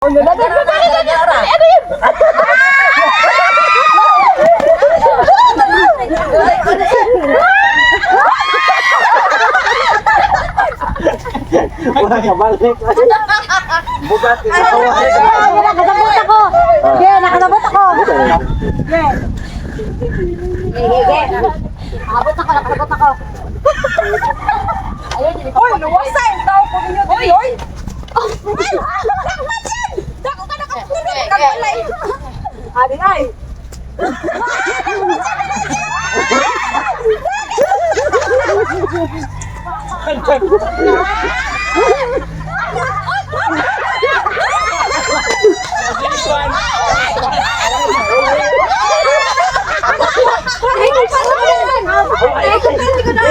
Ano yun? Wala ka balik. Bugat Ay, nakasabot ako. Yeah, nakasabot ako. Yeah. Ge, ge, ge. Nakabot ako, nakasabot ako. Oy, luwasa yung tao ko ninyo diri, oy. Ay, Dako ka nakapunod ka balay. Ani ay. Ay, nagpasok na. Ay, kumpleto ko na.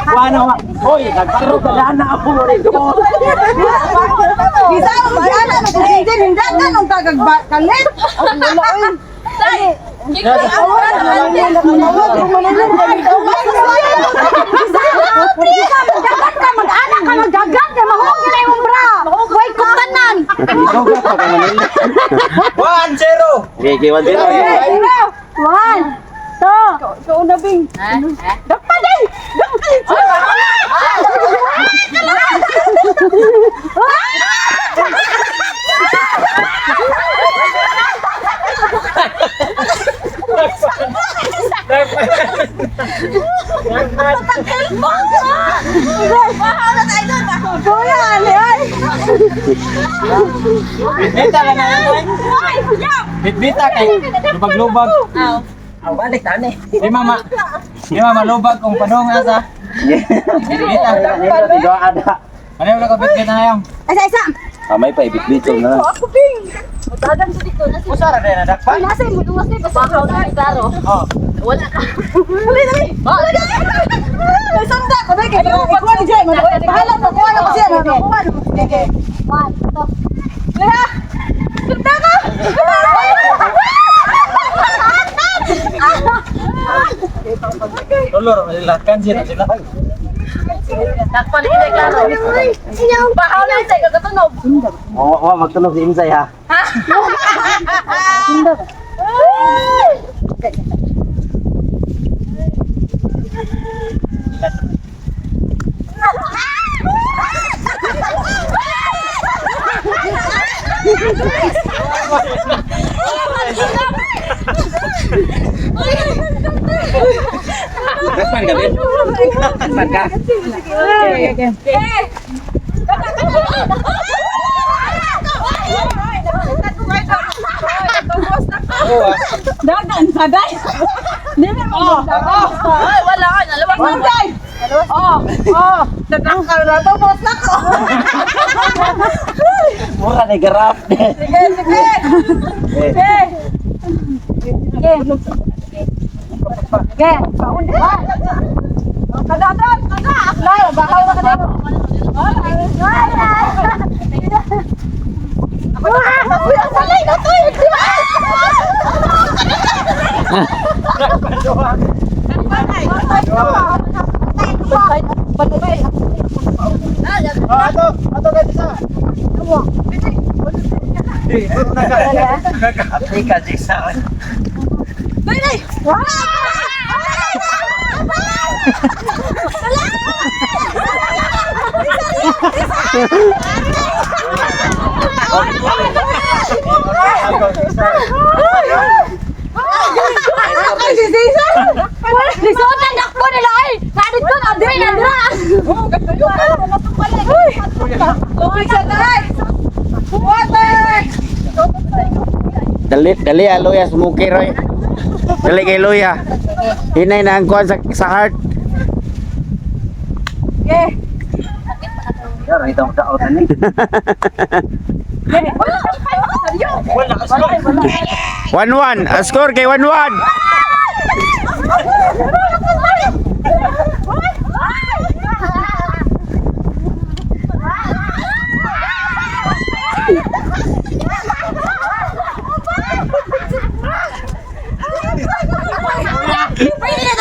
Wala wa. Oy, nagparo ka na ako rito. Bisa mo magana na kung hindi hindi ka nung tagag kalit. Ang wala oy. Magdagat ka, mag-anak ka, magdagat ka, mahog na yung bra. Way kutanan. Ikaw ka pa ka 1-0! Okay, okay, 1-0. One, two. Ikaw na bing. Dakpan ay. Dakpan. Kuya, ali ay. Bitbita ka na yan. Bitbita kay lubag-lubag. Aw, balik tani. Di mama. Di mama lubag kung panong asa. Bitbita. Tiga ada. Ano yung bitbita na yung? Isa isa. Kamay pa ibit-bit na. Ako bing. Usara din na dakpan. Nasa mo, duwas na, basta ako na, klaro. Oh. Wala ka. Dali dali. Dali. May sunda ko dai kay ikuha ni Jay. Bahala mo kuha na ko siya. Kuha na ko. Sige. One, two. Liha. Sunda ka. Lolor sila kansi na sila. Dakpan na klaro. Bahaw na isa, kagatunog. Wa wa magtunog si Imsay ha. Dakpan ka bin. Dakpan ka. Dagan saday. Dili mo. Ay, wala ka, nalawag na. Sunday. Oh, oh. Dagang ka na to, boss na ko. Mura ni garap. Sige, sige. Sige. Ge. Ge. Kada kada kada. Lai, bahaw na kada. Uy, ang salay na to. Di ba? Oh, ato, ato kay isa. Di, naka. Tika jigsaw. Ay, si Cesar. Lisutan dakpo nila ay. Kadit ko na diri na dira. Tubig sa day. Water. Dali, dali ah, luya, smoky roy. Dali kay luya. Hinay na ang kuwan sa heart. Okay. Yara itong daotan ni. Wala ka score. 1-1. Ah, score kay 1-1. Pwede.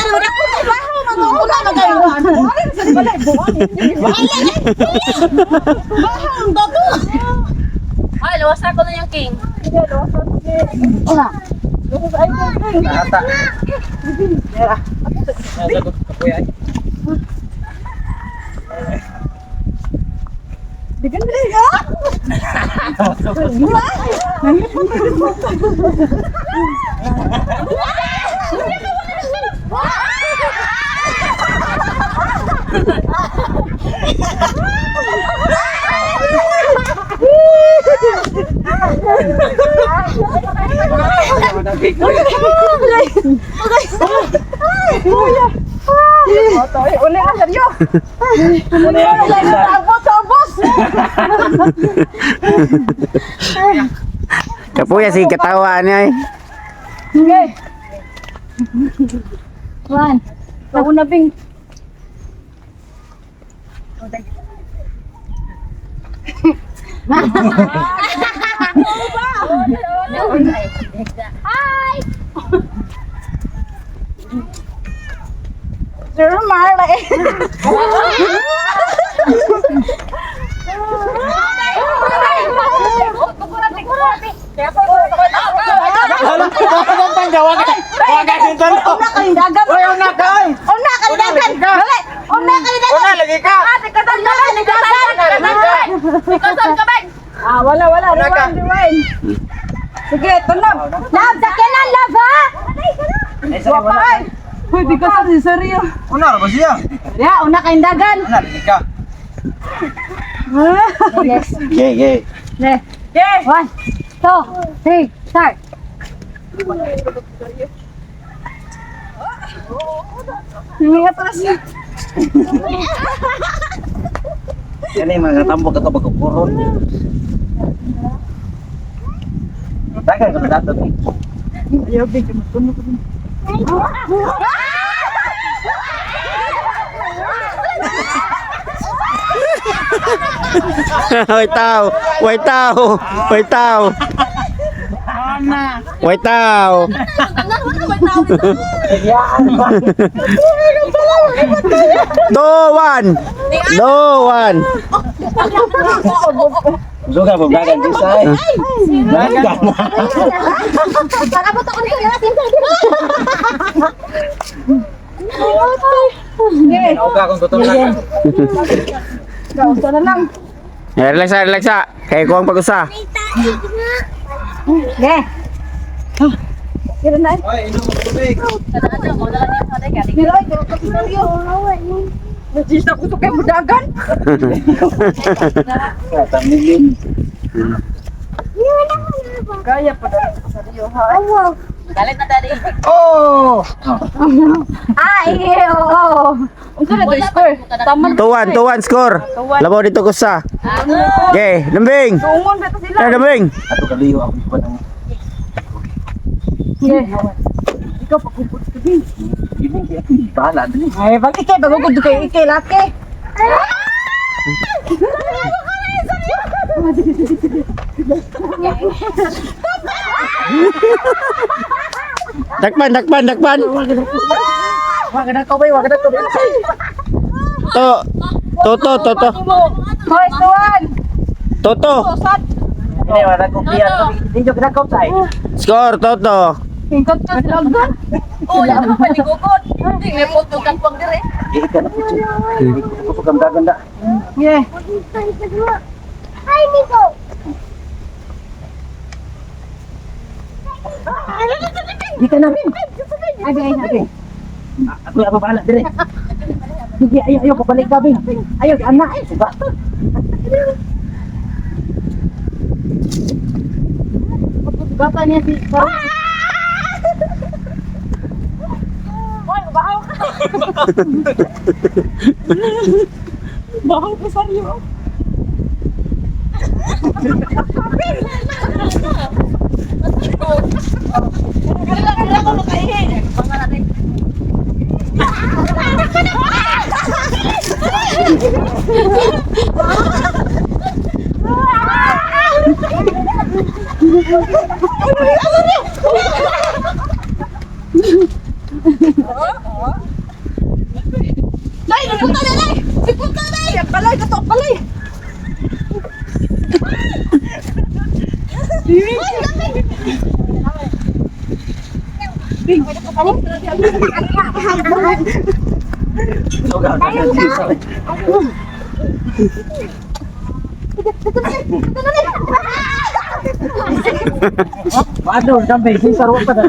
Wala, buwan. Bahang bato. Ay, luwasan ko na yung king. Ata. Nasagot ka kuya. Digan na siya. Uli na seryo. Ano yan? Tapos, tapos. Kapuya si katawa niya eh. Okay. One. Ako na, Bing. Hi! Sir Marley. Hala, bakit ang wag wag ang talo. Una kalindagan. Oy, una ka oy. Una kalindagan. Dali. Una kalindagan. Una lagi ka. Una kalindagan. Kasal ka ba? Ah, wala, wala. Una ka. Rewind, rewind. Sige, tunab. Love, sakyanan, love, ha? Eh, sorry, wala. Ay. Uy, di ka sa seryo. Una ra ba siya? Ya, una kalindagan. Una lagi ka. Yes. Okay, okay. Ne. Okay. One, two, three, start. Hindi atras. Yan yung mga tambok ka pagkukuron. Dagan ka dato. Ayaw, Bing. Tunog ko. Way tao, way tao, way tao. Way tao. Do one. Do one. Suga po dagan di say. Dagan na. Parabot ako nito. Nauga kung totoo lang. Kausa na lang. Eh, relax ah, relax ah. Kaya ko ang pag-usa. Okay. Kira na. Oy, inom mo tubig. Mira, ay, ka seryo. Najis na ko to kay mudagan. Tamigin. Gaya pa daw sa seryo, ha? Galit na daddy. Oh! Ay, oo. Unsa na to score? Tama. 2-1, 2-1 score. Labaw dito ko sa. Okay, lambing. Tungon ba to sila? Eh, lambing. Ato kaliyo ako pa nang Sige. Ikaw pagkupot ka din. gibing kay bahala dali. Ay, pag ikay bagugod kay ikay laki. Dakpan, dakpan, dakpan. Wag na ko bay, wag na ko bay. To. Toto, toto. Hoy, tuwan. Toto. Usad. Hindi wala ko piya. Di jud na ko say. Score, Toto. Hingkot ka sila gan. Oh, yan naman paligugod. Hindi, may putukan pang dire. Di ka na putyo. Di ko ko dagan da. Yeah. Di ka na rin. Ay, ay, Ako ako bahala dire. Sige, ayo ayo pabalik ka bing. Ayo anak ay ba. Gapa niya si... Bahaw ko saryo. Dai, napunta na dai. Paano, kambing, sisar pa na.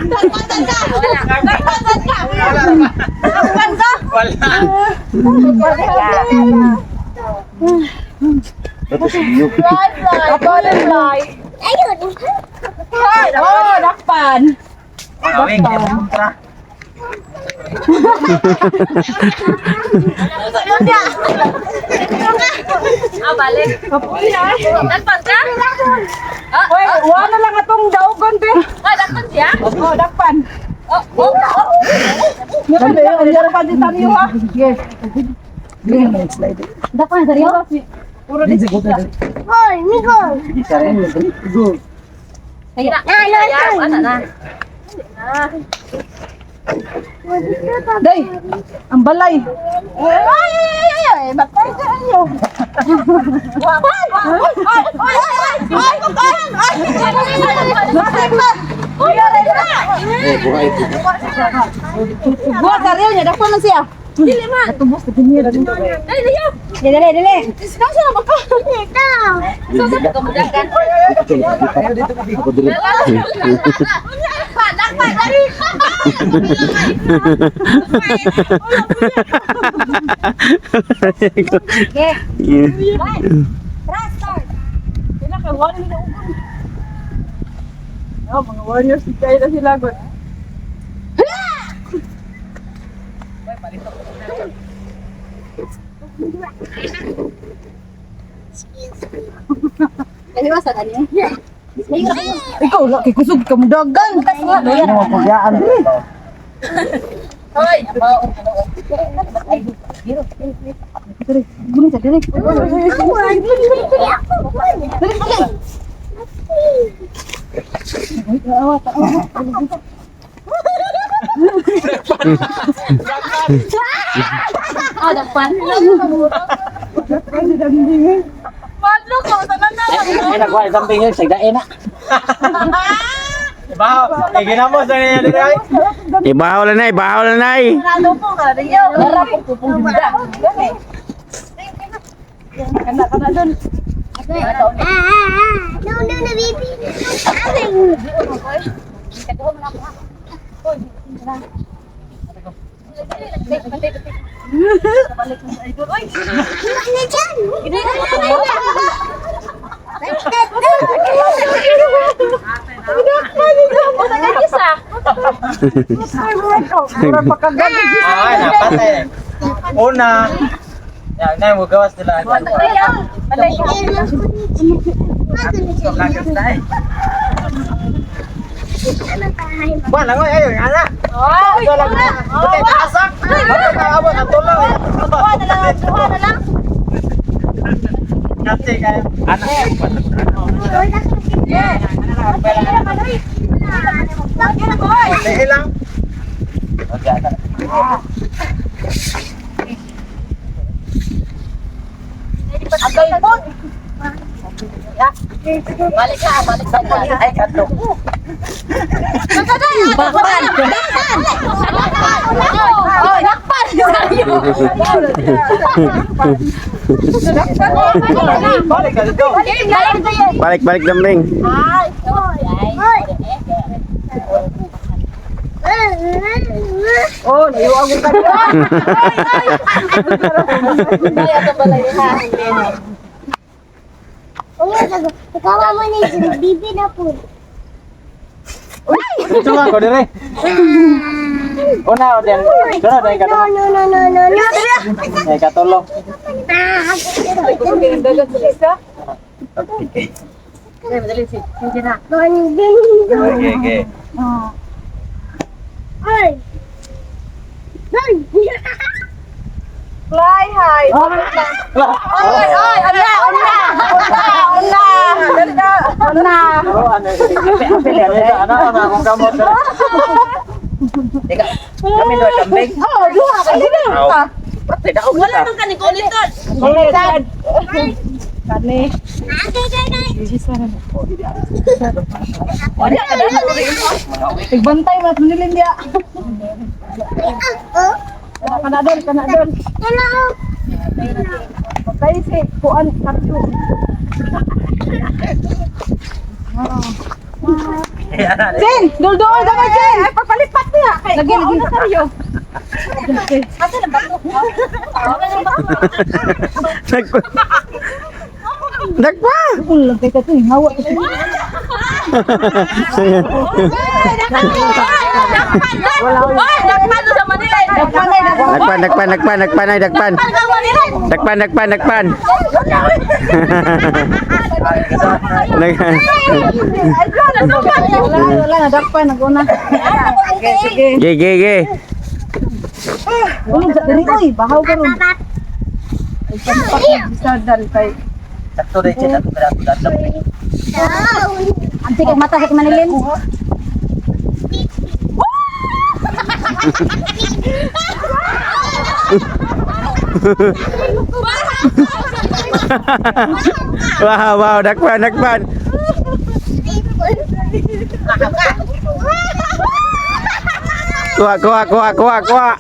Nagpatan ka! Nagpatan ka! Nagpatan ka! Wala. Fly, fly, butterfly. Ayun. Ay, oh, dakpan. Awing, di mo kontra. Ah, balik. Dakpan ka? Uy, wala na lang atong daugon, be. Ah, dakpan siya? Oh, dakpan. Oh, oh, oh. Dali, ang pa din tayo ha. Dakpan, seryo? Puro din siya. Hoy, Migo. Go. Ano, ano, na. Day, ang balay. Ay, ay, ay, ay, ay, batay ka ayo. Ay, ay, ay, ay, ay, ay, ay, ay, Eh, buhay ito. Buwa ka rin niya, dakpan man siya. Dili man. Dali, dali. Dali, dali. Nasa na ba ka? Ako dili. Dakpan, dakpan, dali. Pinakawa nila ugon. Oh, mga warriors, di kayo na sila god. Ikaw la kay kusog ka mo dagan. Ano, pugyaan. Guni sa dili. Dili dili. Ah, dakpan. Madlo ko tanan na. Ay, nagkuha, kambing yun, sagdain na. Bahaw, eh, ginamo sa niya diri ay. Ibahaw lang na, ibahaw lang na eh. Ano po ka rin yo. Dara po pupong ganda. Gani. Kana kana dun. No, no, no, baby. Ano dyan? Ah, napatay. Una. Yan, na mo gawas nila. Kagas na eh. Buwan lang oy, ayo ana. Ay, Ito lang. Butay taasa. Butay taabot ang tulong. Duha na lang, duha na lang. Kasi kayo. Ana. Sige lang. Agay po. Balik ka, balik ka. Ay, kato. Dakpan! Dakpan! Oh, dakpan! Balik ka dito. Balik, balik kambing. Oh, layo ako ka. Ikaw mo ni bibi na po. Dito nga ko dire. Una o din. Sunod ay No, katulong. no, no, no, no, no. Ay katulong. Ah, Okay, okay. Ay. Ay. Fly high. Oy, oy, ala, una, una, una. Dali na. Una. Oh, ano? Ano ano akong kamot. Teka, kami doon, kambing. Oh, duha ka sila. Patay, daog na. Wala man kaning kulitan. Kulitan. Kani. Tigbantay mo at manilin diya. Kanadol, kanadol. Patay si Kuan Katyo. Jen! Dul-dul! Damay, Jen! Ay, pagpalipat niya! Lagi, lagi. Saryo. Nagpa. Nagpa. Ulang kay Katyo. Hawa. Nagpan, nagpan, nagpan, nagpan, ay, nagpan. Nagpan, nagpan, nagpan. Nagpan. Wala, wala. Nadakpan. Naguna. Sige. Ge, ge, ge. Ulog sa diri oy, bahaw karon. Ay pampak bisar kay Sakto rin siya ato kada dadlok. Anti kay mata sa Manilin. Wow, wow, dakpan, dakpan. Kuha, kuha, kuha, kuha, kuha.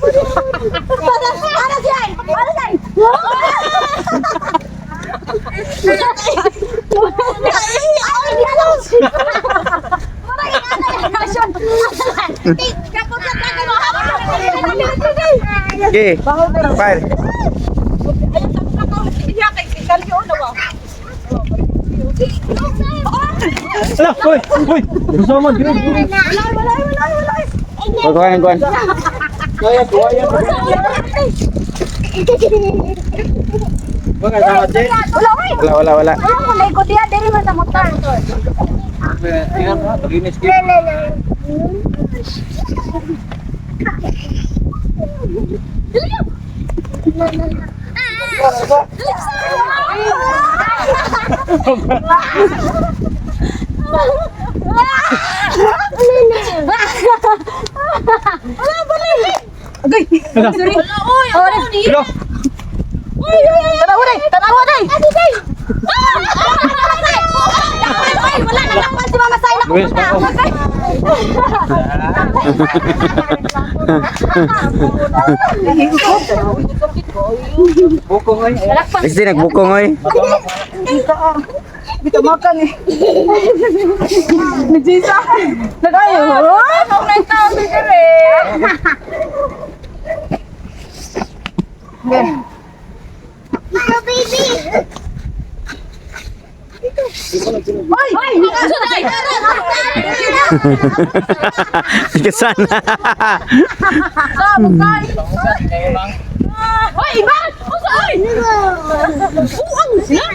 Ge. Fire. Ala, oy, oy. Gusto mo, diri. Kuha, kuha, kuha. Mga sama Jen. Wala, oy. Wala, wala, wala. Ayaw ko na diya diri man sa motor. Tingnan mo, paglinis gyud. Agay. Sorry. Hello. Tanawa day, tanawa day. Wala na lang si Mama Sai na Luis, bako. Bukong ay. Lesti nagbukong oy. Dito makan eh. Ni Jisa. Nagayo. Oh, na ito dire. Hoy, Ikasan. Hoy, ibang! Usa oy! Buang sila.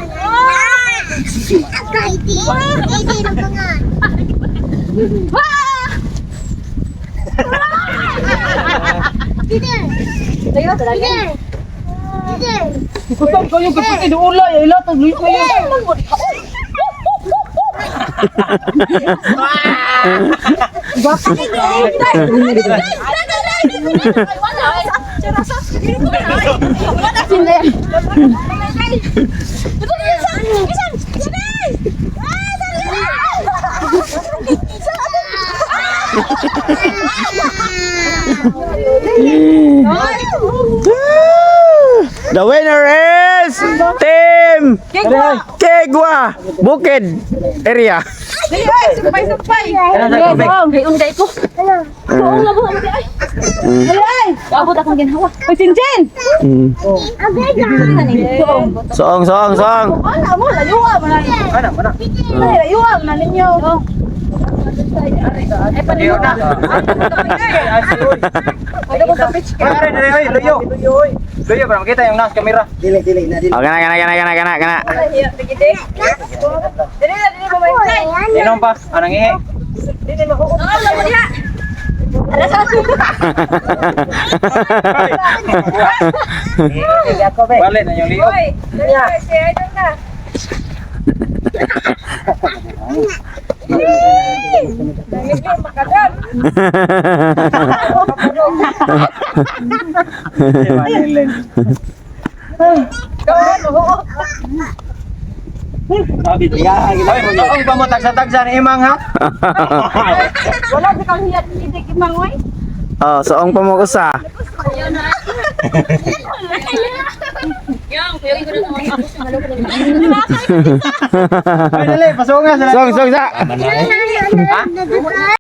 Kusog kayo kasi duula ya ila tag luyo kayo. The winner is Team Kegwa Bukid Area. Dili ay, sumpay-sumpay. Gayun gay ko. Abot akong ginhawa. Oy, Sinjin. Soong, soong, soong. Ana mo layuwa mo na. Mana, mana. Ay, layuwa mo na ninyo. Ay Luyo na. Ay, dili, oy, luyo. Luyo para makita yung nas kamera. Oh, kana, kana, kana, kana, kana, kana. Inom pa, anang ihi. Balik na yung liog. Oy, magkaong pa mo tagsa-tagsa ni Imang ha. Wala di kang hiyat hindi kimangoy. Oh, soong pa mo usa. Oy, dali, pasunga sila. Song, song sa. Ha?